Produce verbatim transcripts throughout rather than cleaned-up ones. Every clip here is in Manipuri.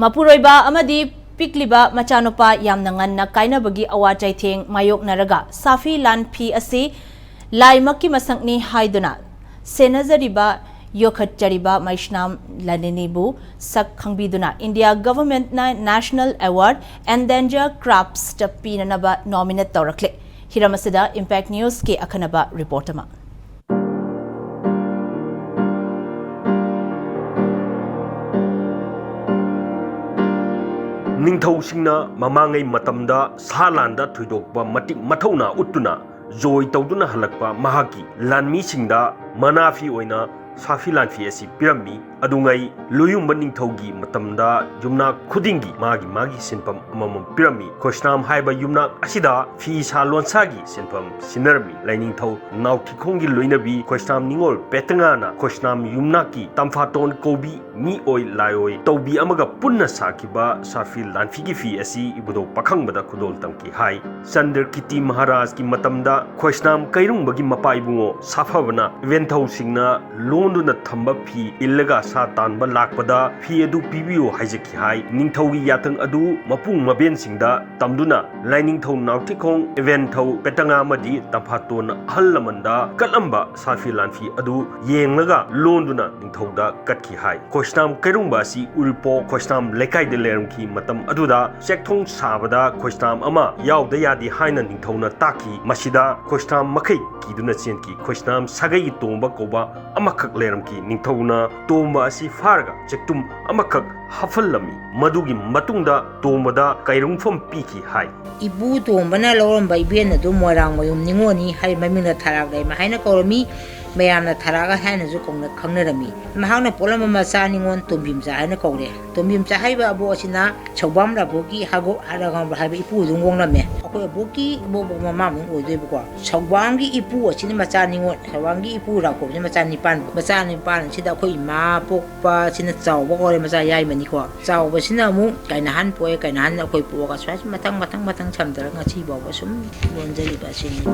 ꯃꯄꯨꯔꯣꯏꯕ ꯑꯃꯗꯤ ꯄꯤꯛꯂꯤꯕ ꯃꯆꯥꯅꯨꯄꯥ ꯌꯥꯝꯅ ꯉꯟꯅ ꯀꯥꯏꯅꯕꯒꯤ ꯑꯋꯥ ꯆꯩꯊꯦꯡ ꯃꯥꯌꯣꯛꯅꯔꯒ ꯁꯥꯐꯤ ꯂꯥꯟꯐꯤ ꯑꯁꯤ ꯂꯥꯏꯃꯛꯀꯤ ꯃꯁꯛꯅꯤ ꯍꯥꯏꯗꯨꯅ ꯁꯦꯟꯅꯖꯔꯤꯕ, ꯌꯣꯛꯈꯠꯆꯔꯤꯕ ꯃꯩꯁꯅꯥꯝ ꯂꯥꯅꯤꯅꯤꯕꯨ ꯁꯛ ꯈꯪꯕꯤꯗꯨꯅ India Governmentꯅ National Award Endangered Craftsꯇ ꯄꯤꯅꯅꯕ nominate ꯇꯧꯔꯛꯂꯦ꯫ ꯍꯤꯔꯝ ꯑꯁꯤꯗ Impact Newsꯀꯤ ꯑꯈꯟꯅꯕ report ꯑꯃ꯫ ꯅꯤꯡꯊꯧꯁꯤꯡꯅ ꯃꯃꯥꯡꯉꯩ ꯃꯇꯝꯗ ꯁꯥ ꯂꯥꯟꯗ ꯊꯣꯏꯗꯣꯛꯄ ꯃꯇꯤꯛ ꯃꯊꯧꯅꯥ ꯎꯠꯇꯨꯅ ꯖꯣꯏ ꯇꯧꯗꯨꯅ ꯍꯜꯂꯛꯄ ꯃꯍꯥꯛꯀꯤ ꯂꯥꯟꯃꯤꯁꯤꯡꯗ ꯃꯅꯥꯐꯤ ꯑꯣꯏꯅ ꯁꯥꯐꯤ ꯂꯥꯟꯐꯤ ꯑꯁꯤ ꯄꯤꯔꯝꯃꯤ꯫ ꯑꯗꯨꯉꯩ ꯂꯣꯌꯨꯝꯕ ꯅꯤꯡꯊꯧꯒꯤ ꯃꯇꯝꯗ ꯌꯨꯝꯅꯥꯛ ꯈꯨꯗꯤꯡꯒꯤ ꯃꯥꯒꯤ ꯃꯥꯒꯤ ꯁꯤꯟꯐꯝ ꯑꯃꯃꯝ ꯄꯤꯔꯝꯃꯤ꯫ ꯈꯣꯏꯁꯅꯥꯝ ꯍꯥꯏꯕ ꯌꯨꯝꯅꯥꯛ ꯑꯁꯤꯗ ꯐꯤꯁꯥ ꯂꯣꯟꯁꯥꯒꯤ ꯁꯤꯟꯐꯝ ꯁꯤꯟꯅꯔꯝꯃꯤ꯫ ꯂꯥꯏꯅꯤꯡꯊꯧ ꯅꯥꯎꯊꯤꯈꯣꯡꯒꯤ ꯂꯣꯏꯅꯕꯤ ꯈꯣꯏꯁꯅꯥꯝ ꯅꯤꯉꯣꯜ ꯄꯦꯇꯉꯥꯅ ꯈꯣꯏꯁꯅꯥꯝ ꯌꯨꯝꯅꯥꯛꯀꯤ ꯇꯝꯐꯥꯇꯣꯟ ꯀꯧꯕꯤ ꯃꯤꯑꯣꯏ ꯂꯥꯏꯑꯣꯏ ꯇꯧꯕꯤ ꯑꯃꯒ ꯄꯨꯟꯅ ꯁꯥꯈꯤꯕ ꯁꯥꯐꯤ ꯂꯥꯟꯐꯤꯒꯤ ꯐꯤ ꯑꯁꯤ ꯏꯕꯨꯙꯧ ꯄꯥꯈꯪꯕꯗ ꯈꯨꯗꯣꯜ ꯇꯝꯈꯤ ꯍꯥꯏ꯫ ꯆꯟꯗ꯭ꯔꯀꯤꯇꯤ ꯃꯍꯥꯔꯥꯖꯀꯤ ꯃꯇꯝꯗ ꯈꯣꯏꯁꯅꯥꯝ ꯀꯩꯔꯨꯡꯕꯒꯤ ꯃꯄꯥ ꯏꯕꯨꯡꯉꯣ ꯁꯥꯐꯕꯅ ꯏꯚꯦꯟꯊꯧꯁꯤꯡꯅ ꯂꯣꯟꯗꯨꯅ ꯊꯝꯕ ꯐꯤ ꯏꯜꯂꯒ ꯁꯥ ꯇꯥꯟꯕ ꯂꯥꯛꯄꯗ ꯐꯤ ꯑꯗꯨ ꯄꯤꯕꯤꯌꯨ ꯍꯥꯏꯖꯈꯤ ꯍꯥꯏ꯫ ꯅꯤꯡꯊꯧꯒꯤ ꯌꯥꯊꯪ ꯑꯗꯨ ꯃꯄꯨꯡ ꯃꯕꯦꯟꯁꯤꯡꯗ ꯇꯝꯗꯨꯅ ꯂꯥꯏꯅꯤꯡꯊꯧ ꯅꯥꯎꯊꯤꯈꯣꯡ ꯏꯚꯦꯟꯊꯧ ꯄꯦꯇꯉꯥ ꯑꯃꯗꯤ ꯇꯝꯐꯥꯇꯣꯟ ꯑꯍꯜ ꯂꯃꯟꯗ ꯀꯠꯂꯝꯕ ꯁꯥꯐꯤ ꯂꯥꯟꯐꯤ ꯑꯗꯨ ꯌꯦꯡꯂꯒ ꯂꯣꯟꯗꯨꯅ ꯅꯤꯡꯊꯧꯗ ꯀꯠꯈꯤ ꯍꯥꯏ꯫ ꯈꯣꯏꯁꯅꯥꯝ ꯀꯩꯔꯨꯡꯕ ꯑꯁꯤ ꯎꯔꯤꯄꯣꯛ ꯈꯣꯏꯁꯅꯥꯝ ꯂꯩꯀꯥꯏꯗ ꯂꯩꯔꯝꯈꯤ꯫ ꯃꯇꯝ ꯑꯗꯨꯗ ꯆꯦꯛꯊꯣꯡ ꯁꯥꯕꯗ ꯈꯣꯏꯁꯅꯥꯝ ꯑꯃ ꯌꯥꯎꯗ ꯌꯥꯗꯦ ꯍꯥꯏꯅ ꯅꯤꯡꯊꯧꯅ ꯇꯥꯛꯈꯤ꯫ ꯃꯁꯤꯗ ꯈꯣꯏꯁꯅꯥꯝ ꯃꯈꯩ ꯀꯤꯗꯨꯅ ꯆꯦꯟꯈꯤ꯫ ꯈꯣꯏꯁꯅꯥꯝ ꯁꯥꯒꯩꯒꯤ ꯇꯣꯝꯕ ꯀꯧꯕ ꯑꯃꯈꯛ ꯂꯩꯔꯝꯈꯤ꯫ ꯅꯤꯡꯊꯧꯅ ꯇꯣꯝꯕ ꯑꯁꯤ ꯐꯥꯔꯒ ꯆꯦꯛꯇꯨꯝ ꯑꯃꯈꯛ ꯍꯥꯞꯍꯜꯂꯝꯃꯤ꯫ ꯃꯗꯨꯒꯤ ꯃꯇꯨꯡꯗ ꯇꯣꯝꯕꯗ ꯀꯩꯔꯨꯡꯐꯝ ꯄꯤꯈꯤ ꯍꯥꯏ꯫ ꯏꯄꯨ ꯇꯣꯝꯕꯅ ꯂꯧꯔꯝꯕ ꯏꯕꯦꯟ ꯑꯗꯨ ꯃꯣꯏꯔꯥꯡ ꯃꯌꯨꯝ ꯅꯤꯉꯣꯜꯅꯤ ꯍꯥꯏ, ꯃꯃꯤꯡꯅ ꯊꯔꯥꯛ ꯂꯩꯃ ꯍꯥꯏꯅ ꯀꯧꯔꯝꯃꯤ꯫ ꯃꯌꯥꯝꯅ ꯊꯔꯥꯛ ꯍꯥꯏꯅꯁꯨ ꯀꯧꯅ-, ꯈꯪꯅꯔꯝꯃꯤ꯫ ꯃꯍꯥꯛꯅ ꯄꯣꯛꯂꯝꯕ ꯃꯆꯥ ꯅꯤꯉꯣꯜ ꯇꯣꯝꯕꯤꯝꯆꯥ ꯍꯥꯏꯅ ꯀꯧꯔꯦ꯫ ꯇꯣꯝꯕꯤꯝꯆꯥ ꯍꯥꯏꯕ ꯑꯕꯣꯛ ꯑꯁꯤꯅ ꯁꯧꯕꯥꯝ ꯔꯥꯕꯣꯛꯀꯤ ꯍꯥꯒꯣꯛ ꯍꯥꯏꯔꯒ ꯍꯥꯏꯕ ꯏꯄꯨ ꯑꯗꯨꯝ ꯑꯣꯡꯂꯝꯃꯦ꯫ ꯑꯩꯈꯣꯏ ꯑꯕꯣꯛꯀꯤ ꯏꯕꯣꯛ ꯃꯃꯥ ꯑꯃꯨꯛ ꯑꯣꯏꯗꯣꯏꯕꯀꯣ꯫ ꯁꯧꯕꯥꯝꯒꯤ ꯏꯄꯨ ꯑꯁꯤꯅ ꯃꯆꯥ ꯅꯤꯉꯣꯜ, ꯁꯧꯕꯥꯝꯒꯤ ꯏꯄꯨ ꯔꯥꯈꯣꯡꯁꯤꯅ ꯃꯆꯥ ꯅꯤꯄꯥꯟ꯫ ꯃꯆꯥ ꯅꯤꯄꯥꯟꯁꯤꯗ ꯑꯩꯈꯣꯏ ꯏꯃꯥ ꯄꯣꯛꯄꯁꯤꯅ ꯆꯥꯎꯕ ꯀꯧꯔꯦ, ꯃꯆꯥ ꯌꯥꯏꯃꯅꯤꯀꯣ꯫ ꯆꯥꯎꯕꯁꯤꯅ ꯑꯃꯨꯛ ꯀꯩꯅꯥꯍꯟ ꯄꯣꯛꯑꯦ, ꯀꯩꯅꯥꯍꯟ ꯑꯩꯈꯣꯏ ꯄꯣꯛꯑꯒ ꯁꯨꯃꯥꯏꯅ ꯃꯊꯪ, ꯃꯊꯪ, ꯃꯊꯪ ꯁꯝꯊꯔꯒ ꯉꯁꯤ ꯐꯥꯎꯕ ꯁꯨꯝ ꯂꯣꯟꯖꯔꯤꯕ ꯑꯁꯤꯅꯤ꯫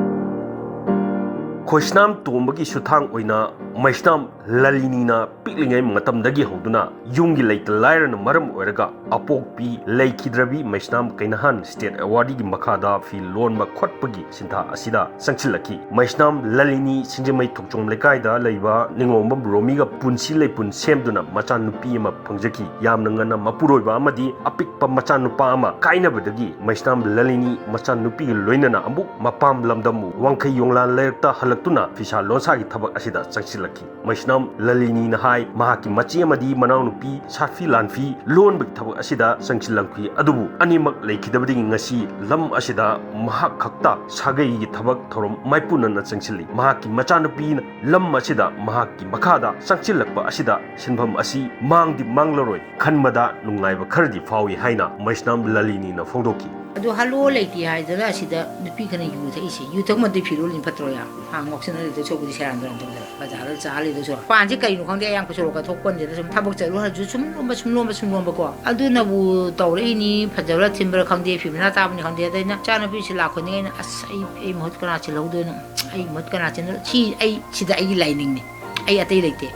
ꯈꯣꯏꯁꯅꯥꯝ ꯇꯣꯝꯕꯒꯤ ꯁꯨꯊꯥꯡ ꯑꯣꯏꯅ ꯃꯩꯁꯅꯥꯝ ꯂꯂꯤꯅꯤꯅ ꯄꯤꯛꯂꯤꯉꯩ ꯃꯇꯝꯗꯒꯤ ꯍꯧꯗꯨꯅ ꯌꯨꯝꯒꯤ ꯂꯩꯇ ꯂꯥꯏꯔꯅ ꯃꯔꯝ ꯑꯣꯏꯔꯒ ꯑꯄꯣꯛꯄꯤ ꯂꯩꯈꯤꯗ꯭ꯔꯕꯤ ꯃꯩꯁꯅꯥꯝ ꯀꯩꯅꯍꯥꯟ ꯁ꯭ꯇꯦꯠ ꯑꯦꯋꯥꯔꯗꯤꯒꯤ ꯃꯈꯥꯗ ꯐꯤ ꯂꯣꯟꯕ ꯈꯣꯠꯄꯒꯤ ꯁꯤꯟꯊꯥ ꯑꯁꯤꯗ ꯆꯪꯁꯤꯜꯂꯛꯈꯤ꯫ ꯃꯩꯁꯅꯥꯝ ꯂꯂꯤꯅꯤ ꯁꯤꯡꯖꯃꯩ ꯊꯣꯡꯆꯣꯝ ꯂꯩꯀꯥꯏꯗ ꯂꯩꯕ ꯅꯤꯉꯣꯝꯕꯝ ꯔꯣꯃꯤꯒ ꯄꯨꯟꯁꯤ ꯂꯩꯄꯨꯟ ꯁꯦꯝꯗꯨꯅ ꯃꯆꯥꯅꯨꯄꯤ ꯑꯃ ꯐꯪꯖꯈꯤ꯫ ꯌꯥꯝꯅ ꯉꯟꯅ ꯃꯄꯨꯔꯣꯏꯕ ꯑꯃꯗꯤ ꯑꯄꯤꯛꯄ ꯃꯆꯥꯅꯨꯄꯥ ꯑꯃ ꯀꯥꯏꯅꯕꯗꯒꯤ ꯃꯩꯁꯅꯥꯝ ꯂꯂꯤꯅꯤ ꯃꯆꯥꯅꯨꯄꯤꯒ ꯂꯣꯏꯅꯅ ꯑꯃꯨꯛ ꯃꯄꯥꯝ ꯂꯝꯗꯝ ꯋꯥꯡꯈꯩ ꯌꯣꯡꯂꯥꯟ ꯂꯩꯔꯛꯇ ꯍꯜꯂꯛꯇꯨꯅ ꯐꯤꯁꯥ ꯂꯣꯟꯁꯥꯒꯤ ꯊꯕꯛ ꯑꯁꯤꯗ ꯆꯪꯁꯤꯜꯂꯛꯈꯤ꯫ ꯃꯩꯁꯅꯥꯝ ꯂꯂꯤꯅꯤꯅ ꯍꯥꯏ, ꯃꯍꯥꯛꯀꯤ ꯃꯆꯦ ꯑꯃꯗꯤ ꯃꯅꯥꯎꯅꯨꯄꯤ ꯁꯥꯐꯤ ꯂꯥꯟꯐꯤ ꯂꯣꯟꯕꯒꯤ ꯊꯕꯛ ꯑꯁꯤꯗ ꯆꯪꯁꯤꯜꯂꯝꯈꯤ, ꯑꯗꯨꯕꯨ ꯑꯅꯤꯃꯛ ꯂꯩꯈꯤꯗꯕꯗꯒꯤ ꯉꯁꯤ ꯂꯝ ꯑꯁꯤꯗ ꯃꯍꯥꯛ ꯈꯛꯇ ꯁꯥꯒꯩꯒꯤ ꯊꯕꯛ ꯊꯧꯔꯝ ꯃꯥꯏꯄꯨꯅꯅ ꯆꯪꯁꯤꯜꯂꯤ꯫ ꯃꯍꯥꯛꯀꯤ ꯃꯆꯥꯅꯨꯄꯤꯅ ꯂꯝ ꯑꯁꯤꯗ ꯃꯍꯥꯛꯀꯤ ꯃꯈꯥꯗ ꯆꯪꯁꯤꯜꯂꯛꯄ ꯑꯁꯤꯗ ꯁꯤꯟꯐꯝ ꯑꯁꯤ ꯃꯥꯡꯗꯤ ꯃꯥꯡꯂꯔꯣꯏ, ꯈꯟꯕꯗ ꯅꯨꯡꯉꯥꯏꯕ ꯈꯔꯗꯤ ꯐꯥꯎꯏ ꯍꯥꯏꯅ ꯃꯩꯁꯅꯥꯝ ꯂꯂꯤꯅꯤꯅ ꯐꯣꯡꯗꯣꯛꯈꯤ꯫ ꯑꯗꯨ ꯍꯜꯂꯣ ꯂꯩꯇꯦ ꯍꯥꯏꯗꯅ ꯑꯁꯤꯗ ꯅꯨꯄꯤ ꯈꯔꯅ ꯌꯨ ꯊꯛꯏꯁꯦ, ꯌꯨ ꯊꯛꯃꯟꯗꯤ ꯐꯤꯔꯣꯜ ꯐꯠꯇ꯭ꯔꯣ? ꯌꯥꯝ ꯍꯥ, ꯉꯥꯎꯁꯤꯟꯅ ꯂꯩꯗꯧ ꯁꯔꯨꯛꯄꯨꯗꯤ ꯁꯦꯔꯥꯟ ꯇꯨꯔꯥꯟ ꯇꯧꯗꯅ ꯕꯖꯥꯔꯗ ꯆꯥ ꯂꯩꯗꯧ ꯁꯔꯨꯛ꯫ ꯄꯥꯟꯁꯦ ꯀꯩꯅꯣ ꯈꯪꯗꯦ, ꯑꯌꯥꯡ ꯁꯣꯔꯣꯛꯀ ꯊꯣꯛꯄꯟꯗꯦꯗ ꯁꯨꯝ ꯊꯕꯛ ꯆꯠꯂꯨ ꯍꯥꯏꯔꯁꯨ ꯁꯨꯝ ꯂꯣꯝꯕ, ꯁꯨꯝ ꯂꯣꯝꯕ, ꯁꯨꯝ ꯂꯣꯝꯕꯀꯣ꯫ ꯑꯗꯨꯅꯕꯨ ꯇꯧꯔꯛꯏꯅꯤ, ꯐꯖꯕ꯭ꯔꯥ ꯊꯤꯕ꯭ꯔꯥ ꯈꯪꯗꯦ, ꯐꯤꯕꯅꯥ ꯇꯥꯕꯅꯤ ꯈꯪꯗꯦ꯫ ꯑꯗ ꯑꯩꯅ ꯏꯆꯥꯅꯨꯄꯤꯁꯤ ꯂꯥꯛꯈꯣꯏꯅꯤ ꯑꯩꯅ, "ꯑꯁ, ꯑꯩ, ꯑꯩ ꯃꯍꯨꯠ ꯀꯅꯥ ꯁꯤꯜꯍꯧꯗꯣꯏꯅꯣ? ꯑꯩ ꯃꯍꯨꯠ ꯀꯅꯥ ꯁꯤꯜꯍꯧꯗꯣꯏꯅꯣ?" ꯁꯤ ꯑꯩ, ꯁꯤꯗ ꯑꯩꯒꯤ ꯂꯥꯏꯅꯤꯡꯅꯤ꯫ ꯑꯩ ꯑꯇꯩ ꯂꯩꯇꯦ꯫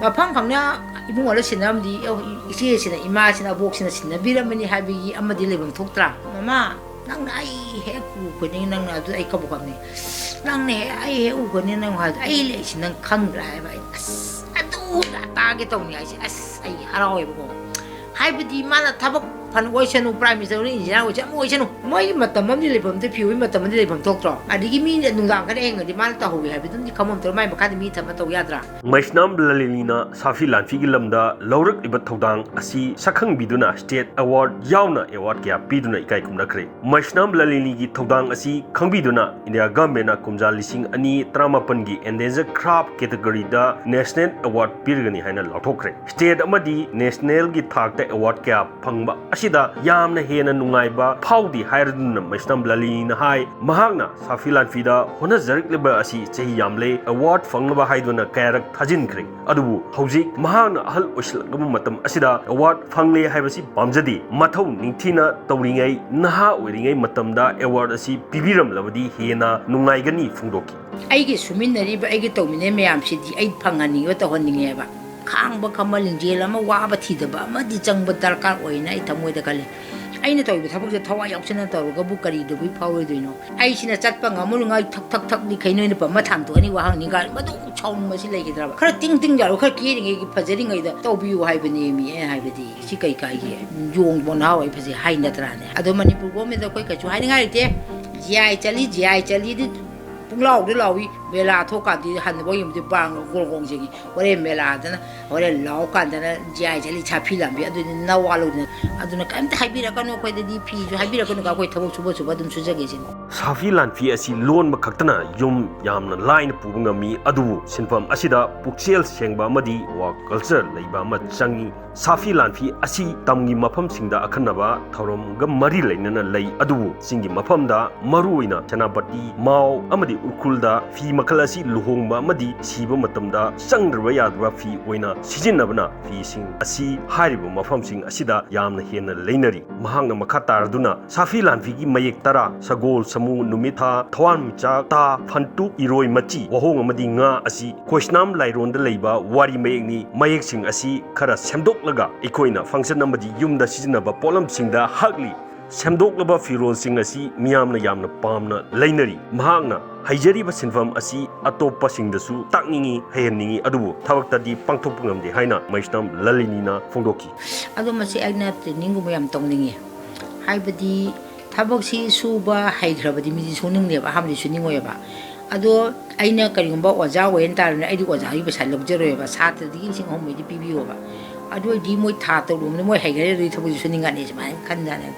ꯃꯐꯝ ꯈꯪꯅ ꯏꯕꯨꯡꯉꯣꯗ ꯁꯤꯟꯅꯔꯝꯗꯤ, ꯏꯆꯦꯁꯤꯅ, ꯏꯃꯥꯁꯤꯅ, ꯑꯕꯣꯛꯁꯤꯅ ꯁꯤꯟꯅꯕꯤꯔꯝꯃꯅꯤ ꯍꯥꯏꯕꯒꯤ ꯑꯃꯗꯤ ꯂꯩꯐꯝ ꯊꯣꯛꯇ꯭ꯔꯥ? "ꯃꯃꯥ, ꯅꯪꯅ ꯑꯩ ꯍꯦꯛ ꯎ ꯈꯨꯗꯤꯡ ꯅꯪꯅ ꯑꯗꯨ ꯑꯩ ꯀꯞꯄꯨ ꯀꯞꯅꯤꯡ꯫ ꯅꯪꯅ ꯍꯦꯛ ꯑꯩ ꯍꯦꯛ ꯎ ꯈꯨꯗꯤꯡ ꯅꯪ ꯍꯥꯏ ꯑꯩ ꯂꯩꯁꯤ ꯅꯪ ꯈꯪꯗ꯭ꯔꯥ?" ꯍꯥꯏꯕ꯫ ꯑꯩ, ꯑꯁ, ꯑꯗꯨ ꯇꯥꯒꯦ ꯇꯧꯅꯤ ꯍꯥꯏꯁꯦ꯫ ꯑꯁ, ꯑꯩ ꯍꯔꯥꯎꯋꯦꯕꯀꯣ꯫ ꯍꯥꯏꯕꯗꯤ ꯃꯥꯅ ꯊꯕꯛ ꯐꯅ ꯑꯣꯏꯁꯅꯨ, Prime Minister ꯑꯣꯏꯅ, Engineer ꯑꯣꯏꯁꯅꯨ, ꯑꯃ ꯑꯣꯏꯁꯅꯨ, ꯃꯣꯏꯒꯤ ꯃꯇꯝ ꯑꯃꯗꯤ ꯂꯩꯐꯝꯗꯤ ꯐꯤꯑꯣꯏ ꯃꯇꯝ ꯑꯃꯗꯤ ꯂꯩꯐꯝ ꯊꯣꯛꯇ꯭ꯔꯣ? ꯑꯗꯒꯤ ꯃꯤꯅ ꯅꯨꯡꯗꯥꯡ ꯈꯔ ꯌꯦꯡꯉꯗꯤ ꯃꯥꯅ ꯇꯧꯍꯧꯋꯤ ꯍꯥꯏꯕꯗꯨꯝꯗꯤ ꯈꯪꯐꯝ ꯊꯣꯛꯑꯦ, ꯃꯥꯏ ꯃꯈꯥꯗ ꯃꯤ ꯊꯝꯃ ꯇꯧ ꯌꯥꯗ꯭ꯔꯥ? ꯃꯩꯁꯅꯥꯝ ꯂꯂꯤꯅꯤꯅ ꯁꯥꯐꯤ ꯂꯥꯟꯐꯤꯒꯤ ꯂꯝꯗ ꯂꯧꯔꯛꯂꯤꯕ ꯊꯧꯗꯥꯡ ꯑꯁꯤ ꯁꯛꯈꯪꯕꯤꯗꯨꯅ State Award ꯌꯥꯎꯅ award ꯀꯌꯥ ꯄꯤꯗꯨꯅ ꯏꯀꯥꯏ ꯈꯨꯝꯅꯈ꯭ꯔꯦ꯫ ꯃꯩꯁꯅꯥꯝ ꯂꯂꯤꯅꯤꯒꯤ ꯊꯧꯗꯥꯡ ꯑꯁꯤ ꯈꯪꯕꯤꯗꯨꯅ India Government ꯅ ꯀꯨꯝꯖꯥ ꯂꯤꯁꯤꯡ ꯑꯅꯤ ꯇꯔꯥꯃꯥꯄꯟꯒꯤ Endangered Craft category ꯗ National Award ꯄꯤꯔꯒꯅꯤ ꯍꯥꯏꯅ ꯂꯥꯎꯊꯣꯛꯈ꯭ꯔꯦ꯫ State ꯑꯃꯗꯤ National ꯒꯤ ꯊꯥꯛꯇ award ꯀꯌꯥ ꯐꯪꯕ ꯑꯁꯤ ꯁꯤꯗ ꯌꯥꯝꯅ ꯍꯦꯟꯅ ꯅꯨꯡꯉꯥꯏꯕ ꯐꯥꯎꯗꯦ ꯍꯥꯏꯔꯗꯨꯅ ꯃꯩꯁꯅꯥꯝ ꯂꯂꯤꯅꯤꯅ ꯍꯥꯏ꯫ ꯃꯍꯥꯛꯅ ꯁꯥꯐꯤ ꯂꯥꯟꯐꯤꯗ ꯍꯣꯠꯅꯖꯔꯛꯂꯤꯕ ꯑꯁꯤ ꯆꯍꯤ ꯌꯥꯝꯂꯦ, ꯑꯦꯋꯥꯔꯗ ꯐꯪꯅꯕ ꯍꯥꯏꯗꯨꯅ ꯀꯌꯥꯔꯛ ꯊꯥꯖꯤꯟꯈ꯭ꯔꯦ꯫ ꯑꯗꯨꯕꯨ ꯍꯧꯖꯤꯛ ꯃꯍꯥꯛꯅ ꯑꯍꯜ ꯑꯣꯏꯁꯤꯜꯂꯛꯂꯕ ꯃꯇꯝ ꯑꯁꯤꯗ ꯑꯦꯋꯥꯔꯗ ꯐꯪꯂꯦ ꯍꯥꯏꯕꯁꯤ ꯄꯥꯝꯖꯗꯦ꯫ ꯃꯊꯧ ꯅꯤꯡꯊꯤꯅ ꯇꯧꯔꯤꯉꯩ, ꯅꯍꯥ ꯑꯣꯏꯔꯤꯉꯩ ꯃꯇꯝꯗ ꯑꯦꯋꯥꯔꯗ ꯑꯁꯤ ꯄꯤꯕꯤꯔꯝꯂꯕꯗꯤ ꯍꯦꯟꯅ ꯅꯨꯡꯉꯥꯏꯒꯅꯤ ꯐꯣꯡꯗꯣꯛꯈꯤ꯫ ꯑꯩꯒꯤ ꯁꯨꯃꯤꯟꯅꯔꯤꯕ, ꯑꯩꯒꯤ ꯇꯧꯃꯤꯟꯅꯔꯤꯕ ꯃꯌꯥꯝꯁꯤꯗꯤ ꯑꯩ ꯐꯪꯍꯟꯅꯤꯡꯉꯤꯕ, ꯇꯧꯍꯟꯅꯤꯡꯉꯦꯕ꯫ ꯈꯥꯡꯕ ꯈꯝꯕ ꯂꯤꯡꯖꯦꯜ ꯑꯃ ꯋꯥꯕ ꯊꯤꯗꯕ ꯑꯃꯗꯤ ꯆꯪꯕ ꯗꯔꯀꯥꯔ ꯑꯣꯏꯅ ꯑꯩ ꯊꯃꯣꯏꯗ ꯈꯜꯂꯤ꯫ ꯑꯩꯅ ꯇꯧꯔꯤꯕ ꯊꯕꯛꯁꯦ ꯊꯋꯥꯏ ꯌꯥꯎꯁꯟꯅ ꯇꯧꯔꯒꯕꯨ ꯀꯔꯤꯗꯧꯕꯩ ꯐꯥꯎꯔꯣꯏꯗꯣꯏꯅꯣ? ꯑꯩꯁꯤꯅ ꯆꯠꯄ ꯉꯝꯃꯔꯤꯉꯩ ꯊꯛ ꯊꯛ ꯊꯛꯅꯤ ꯈꯩ ꯅꯣꯏꯅ ꯄꯝꯃ ꯊꯥꯡꯗꯣꯛꯑꯅꯤ ꯋꯥꯍꯪꯅꯤ ꯒꯥꯔꯤ ꯃꯗꯨ ꯁꯥꯎꯅꯤꯡꯕꯁꯤ ꯂꯩꯈꯤꯗ꯭ꯔꯕ? ꯈꯔ ꯇꯤꯡ ꯇꯤꯡ ꯌꯥꯔꯣ, ꯈꯔ ꯀꯦꯔꯤꯉꯩꯒꯤ ꯐꯖꯔꯤꯉꯩꯗ ꯇꯧꯕꯤꯌꯨ ꯍꯥꯏꯕꯅꯦꯃꯤ ꯑꯩꯅ ꯍꯥꯏꯕꯗꯤ꯫ ꯁꯤ ꯀꯩ ꯀꯥꯏꯒꯦ? ꯌꯣꯡꯕꯣ ꯅꯍꯥ ꯑꯣꯏ ꯐꯖꯩ ꯍꯥꯏ ꯅꯠꯇ꯭ꯔꯥꯅꯦ? ꯑꯗꯣ ꯃꯅꯤꯄꯨꯔ ꯒꯣꯔꯃꯦꯟꯗ ꯑꯩꯈꯣꯏ ꯀꯩꯁꯨ ꯍꯥꯏꯅꯤꯡꯉꯥꯏ ꯂꯩꯇꯦ꯫ ꯖꯤ ꯑꯥꯏ ꯆꯠꯂꯤ, ꯖꯤ ꯑꯥꯏ ꯆꯠꯂꯤꯗꯤ ꯄꯨꯡꯂꯥꯎꯗ ꯂꯥꯎꯏ꯫ ꯃꯦꯂꯥ ꯊꯣꯛꯀꯥꯟꯗꯤ ꯍꯟꯅꯕ ꯌꯨꯝꯗꯤ ꯕꯥꯡ ꯒꯣꯡ ꯒꯣꯡ ꯆꯦꯡꯉꯤ꯫ ꯍꯣꯔꯦꯟ ꯃꯦꯂꯥꯗꯅ ꯍꯣꯔꯦꯟ ꯂꯥꯎ ꯀꯥꯟꯗꯅ ꯖꯤ ꯑꯥꯏ ꯆꯠꯂꯤ ꯁꯥꯐꯤ ꯂꯥꯟꯕꯤ ꯑꯗꯨꯗꯤ ꯅꯋꯥ ꯂꯧꯗꯅ꯫ ꯑꯗꯨꯅ ꯀꯔꯤꯝꯇ ꯍꯥꯏꯕꯤꯔꯛꯀꯅꯨ ꯑꯩꯈꯣꯏꯗꯗꯤ, ꯐꯤꯁꯨ ꯍꯥꯏꯕꯤꯔꯛꯀꯅꯨ, ꯑꯩꯈꯣꯏ ꯊꯕꯛ ꯁꯨꯕ ꯁꯨꯕ ꯑꯗꯨꯝ ꯁꯨꯖꯒꯦ ꯁꯤꯅꯤ꯫ ꯁꯥꯐꯤ ꯂꯥꯟꯐꯤ ꯑꯁꯤ ꯂꯣꯟꯕ ꯈꯛꯇꯅ ꯌꯨꯝ ꯌꯥꯝꯅ ꯂꯥꯏꯅ ꯄꯨꯕ ꯉꯝꯃꯤ, ꯑꯗꯨꯕꯨ ꯁꯤꯟꯐꯝ ꯑꯁꯤꯗ ꯄꯨꯛꯆꯦꯜ ꯁꯦꯡꯕ ꯑꯃꯗꯤ ꯋꯥꯔꯛ ꯀꯜꯆꯔ ꯂꯩꯕ ꯑꯃ ꯆꯪꯏ꯫ ꯁꯥꯐꯤ ꯂꯥꯟꯐꯤ ꯑꯁꯤ ꯇꯝꯒꯤ ꯃꯐꯝꯁꯤꯡꯗ ꯑꯈꯟꯅꯕ ꯊꯧꯔꯝꯒ ꯃꯔꯤ ꯂꯩꯅꯅ ꯂꯩ, ꯑꯗꯨꯕꯨ ꯆꯤꯡꯒꯤ ꯃꯐꯝꯗ ꯃꯔꯨꯑꯣꯏꯅ ꯁꯦꯅꯥꯄꯇꯤ, ꯃꯥꯎ ꯑꯃꯗꯤ ꯎꯈ꯭ꯔꯨꯜꯗ ꯐꯤ ꯃꯈꯜ ꯑꯁꯤ ꯂꯨꯍꯣꯡꯕ ꯑꯃꯗꯤ ꯁꯤꯕ ꯃꯇꯝꯗ ꯆꯪꯗ꯭ꯔꯕ ꯌꯥꯗ꯭ꯔꯕ ꯐꯤ ꯑꯣꯏꯅ ꯁꯤꯖꯤꯟꯅꯕꯅ ꯐꯤꯁꯤꯡ ꯑꯁꯤ ꯍꯥꯏꯔꯤꯕ ꯃꯐꯝꯁꯤꯡ ꯑꯁꯤꯗ ꯌꯥꯝꯅ ꯍꯦꯟꯅ ꯂꯩꯅꯔꯤ꯫ ꯃꯍꯥꯛꯅ ꯃꯈꯥ ꯇꯥꯔꯗꯨꯅ ꯁꯥꯐꯤ ꯂꯥꯟꯐꯤꯒꯤ ꯃꯌꯦꯛ ꯇꯔꯥ, ꯁꯒꯣꯜ, ꯁꯃꯨ, ꯅꯨꯃꯤꯠ, ꯊꯥ, ꯊꯋꯥꯟꯃꯤꯆꯥꯛ, ꯇꯥ, ꯐꯟꯇꯨꯞ, ꯏꯔꯣꯏ, ꯃꯆꯤ, ꯋꯥꯍꯣꯡ ꯑꯃꯗꯤ ꯉꯥ ꯑꯁꯤ ꯈꯣꯏꯁꯅꯥꯝ ꯂꯥꯏꯔꯣꯟꯗ ꯂꯩꯕ ꯋꯥꯔꯤ ꯃꯌꯦꯛꯅꯤ꯫ ꯃꯌꯦꯛꯁꯤꯡ ꯑꯁꯤ ꯈꯔ ꯁꯦꯝꯗꯣꯛꯂꯒ ꯑꯩꯈꯣꯏꯅ ꯐꯪꯁꯟ ꯑꯃꯗꯤ ꯌꯨꯝꯗ ꯁꯤꯖꯤꯟꯅꯕ ꯄꯣꯠꯂꯝꯁꯤꯡꯗ ꯍꯛꯂꯤ꯫ ꯁꯦꯝꯗꯣꯛꯂꯕ ꯐꯤꯔꯣꯜꯁꯤꯡ ꯑꯁꯤ ꯃꯤꯌꯥꯝꯅ ꯌꯥꯝꯅ ꯄꯥꯝꯅ ꯂꯩꯅꯔꯤ꯫ ꯃꯍꯥꯛꯅ ꯍꯩꯖꯔꯤꯕ ꯁꯤꯟꯐꯝ ꯑꯁꯤ ꯑꯇꯣꯞꯄꯁꯤꯡꯗꯁꯨ ꯇꯥꯛꯅꯤꯡꯏ, ꯍꯩꯍꯟꯅꯤꯡꯏ, ꯑꯗꯨꯕꯨ ꯊꯕꯛꯇꯗꯤ ꯄꯥꯡꯊꯣꯛꯄ ꯉꯝꯗꯦ ꯍꯥꯏꯅ ꯃꯩꯁꯅꯥꯝ ꯂꯂꯤꯅꯤꯅ ꯐꯣꯡꯗꯣꯛꯈꯤ꯫ ꯑꯗꯣ ꯃꯁꯤ ꯑꯩꯅ ꯇ꯭ꯔꯦꯅꯤꯡꯒꯨꯝꯕ ꯌꯥꯝ ꯇꯧꯅꯤꯡꯉꯤ꯫ ꯍꯥꯏꯕꯗꯤ ꯊꯕꯛꯁꯤ ꯁꯨꯕ ꯍꯩꯈ꯭ꯔꯕꯗꯤ ꯃꯤꯗꯤ ꯁꯨꯅꯤꯡꯅꯦꯕ, ꯑꯍꯥꯟꯕꯗꯤ ꯁꯨꯅꯤꯡꯉꯣꯏꯕ꯫ ꯑꯗꯣ ꯑꯩꯅ ꯀꯔꯤꯒꯨꯝꯕ ꯑꯣꯖꯥ ꯑꯣꯏꯅ ꯇꯥꯔꯕꯅꯤꯅ ꯑꯩꯗꯤ ꯑꯣꯖꯥꯒꯤ ꯄꯩꯁꯥ ꯂꯧꯖꯔꯣꯏꯕ, ꯁꯥꯇ꯭ꯔꯗꯒꯤ ꯂꯤꯁꯤꯡ ꯑꯍꯨꯝ ꯃꯔꯤꯗꯤ ꯄꯤꯕꯤꯌꯣꯕ꯫ ꯑꯗꯨ ꯑꯣꯏꯗꯤ ꯃꯣꯏ ꯊꯥ ꯇꯔꯨꯛ ꯑꯃꯗ ꯃꯣꯏ ꯍꯩꯈ꯭ꯔꯦ, ꯑꯗꯨꯗꯤ ꯊꯕꯛꯁꯨ ꯁꯨꯅꯤꯡꯉꯛꯑꯅꯤ ꯁꯨꯃꯥꯏꯅ ꯈꯟꯖꯥꯠꯅꯦ꯫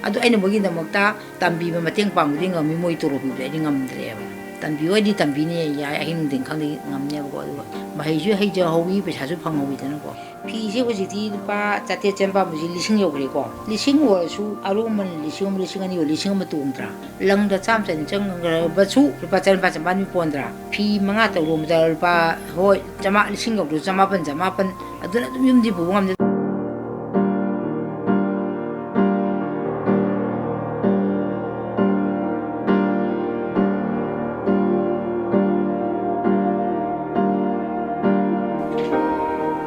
ꯑꯗꯣ ꯑꯩꯅ ꯃꯣꯏꯒꯤꯗꯃꯛꯇ ꯇꯝꯕꯤꯕ ꯃꯇꯦꯡ ꯄꯥꯡꯕꯗꯤ ꯉꯝꯃꯤ, ꯃꯣꯏ ꯇꯣꯂꯣꯞ ꯄꯤꯕꯗꯤ ꯑꯩꯗꯤ ꯉꯝꯗ꯭ꯔꯦꯕ꯫ ꯇꯝꯕꯤꯌꯨ ꯍꯥꯏꯗꯤ ꯇꯝꯕꯤꯅꯤ, ꯌꯥꯏ, ꯑꯍꯤꯡ ꯅꯨꯡꯊꯤꯟ ꯈꯪꯗꯦ ꯉꯝꯅꯦꯕꯀꯣ꯫ ꯑꯗꯨꯒ ꯃꯍꯩꯁꯨ ꯍꯩꯖꯍꯧꯋꯤ, ꯄꯩꯁꯥꯁꯨ ꯐꯪꯍꯧꯋꯤꯗꯅꯀꯣ꯫ ꯐꯤꯁꯦ ꯍꯧꯖꯤꯛꯇꯤ ꯂꯨꯄꯥ ꯆꯥꯇ꯭ꯔꯦꯠ ꯆꯅꯤꯄꯥꯟ ꯍꯧꯖꯤꯛ ꯂꯤꯁꯤꯡ ꯌꯧꯈ꯭ꯔꯦꯀꯣ꯫ ꯂꯤꯁꯤꯡ ꯑꯣꯏꯔꯁꯨ ꯑꯔꯨꯝꯕꯅ ꯂꯤꯁꯤꯡ ꯑꯃ, ꯂꯤꯁꯤꯡ ꯑꯅꯤ ꯑꯣꯏ, ꯂꯤꯁꯤꯡ ꯑꯃ ꯇꯣꯡꯗ꯭ꯔꯥ? ꯂꯪꯗ ꯆꯥꯝꯃ ꯆꯅꯤ ꯆꯪꯈ꯭ꯔꯕꯁꯨ ꯂꯨꯄꯥ ꯆꯅꯤꯄꯥꯟ ꯆꯅꯤꯄꯥꯟ ꯄꯣꯟꯗ꯭ꯔꯥ? ꯐꯤ ꯃꯉꯥ ꯇꯔꯨꯛ ꯂꯣꯟꯕꯗ ꯂꯨꯄꯥ, ꯍꯣꯏ, ꯆꯃꯥ-, ꯂꯤꯁꯤꯡ ꯌꯧꯗ꯭ꯔꯁꯨ ꯆꯃꯥꯄꯟ, ꯆꯃꯥꯄꯟ ꯑꯗꯨꯅ ꯑꯗꯨꯝ ꯌꯨꯝꯗꯤ ꯄꯨꯕ ꯉꯝꯗꯦ꯫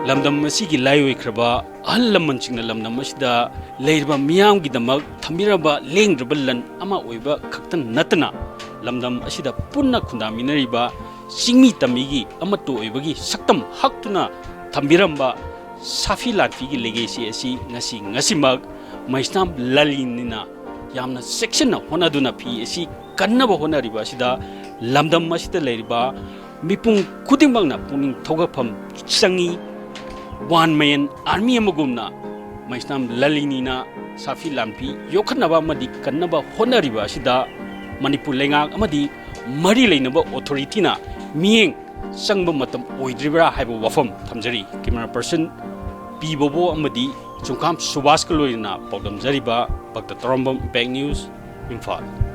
ꯂꯝꯗꯝ ꯑꯁꯤꯒꯤ ꯂꯥꯏ ꯑꯣꯏꯈ꯭ꯔꯕ ꯑꯍꯜ ꯂꯃꯟꯁꯤꯡꯅ ꯂꯝꯗꯝ ꯑꯁꯤꯗ ꯂꯩꯔꯤꯕ ꯃꯤꯌꯥꯝꯒꯤꯗꯃꯛ ꯊꯝꯕꯤꯔꯝꯕ ꯂꯦꯡꯗ꯭ꯔꯕ ꯂꯟ ꯑꯃ ꯑꯣꯏꯕ ꯈꯛꯇ ꯅꯠꯇꯅ, ꯂꯝꯗꯝ ꯑꯁꯤꯗ ꯄꯨꯟꯅ ꯈꯨꯟꯗꯥꯃꯤꯟꯅꯔꯤꯕ ꯆꯤꯡꯃꯤ ꯇꯝꯃꯤꯒꯤ ꯑꯃꯠꯇ ꯑꯣꯏꯕꯒꯤ ꯁꯛꯇꯝ ꯍꯛꯇꯨꯅ ꯊꯝꯕꯤꯔꯝꯕ ꯁꯥꯐꯤ ꯂꯥꯟꯐꯤꯒꯤ legacy ꯑꯁꯤ ꯉꯁꯤ, ꯉꯁꯤꯃꯛ ꯃꯩꯁꯅꯥꯝ ꯂꯂꯤꯅꯤꯅ ꯌꯥꯝꯅ ꯆꯦꯛꯁꯤꯟꯅ ꯍꯣꯠꯅꯗꯨꯅ ꯐꯤ ꯑꯁꯤ ꯀꯟꯅꯕ ꯍꯣꯠꯅꯔꯤꯕ ꯑꯁꯤꯗ ꯂꯝꯗꯝ ꯑꯁꯤꯗ ꯂꯩꯔꯤꯕ ꯃꯤꯄꯨꯝ ꯈꯨꯗꯤꯡꯃꯛꯅ ꯄꯨꯛꯅꯤꯡ ꯊꯧꯒꯠꯐꯝ ꯆꯪꯏ꯫ One man army ꯑꯃꯒꯨꯝꯅ ꯃꯩꯁꯅꯥꯝ ꯂꯂꯤꯅꯤꯅ ꯁꯥꯐꯤ ꯂꯥꯟꯐꯤ ꯌꯣꯛꯈꯠꯅꯕ ꯑꯃꯗꯤ ꯀꯟꯅꯕ ꯍꯣꯠꯅꯔꯤꯕ ꯑꯁꯤꯗ ꯃꯅꯤꯄꯨꯔ ꯂꯩꯉꯥꯛ ꯑꯃꯗꯤ ꯃꯔꯤ ꯂꯩꯅꯕ authorityꯅ ꯃꯤꯠꯌꯦꯡ ꯆꯪꯕ ꯃꯇꯝ ꯑꯣꯏꯗ꯭ꯔꯤꯕ꯭ꯔꯥ ꯍꯥꯏꯕ ꯋꯥꯐꯝ ꯊꯝꯖꯔꯤ꯫ Camera person ꯄꯤ ꯕꯣꯕꯣ ꯑꯃꯗꯤ ꯆꯨꯡꯈꯥꯝ ꯁꯨꯕꯥꯁꯀ ꯂꯣꯏꯅꯅ ꯄꯥꯎꯗꯝꯖꯔꯤꯕ ꯚꯛꯇ ꯇꯔꯥꯝꯕꯝ, Impact News, ꯏꯝꯐꯥꯜ꯫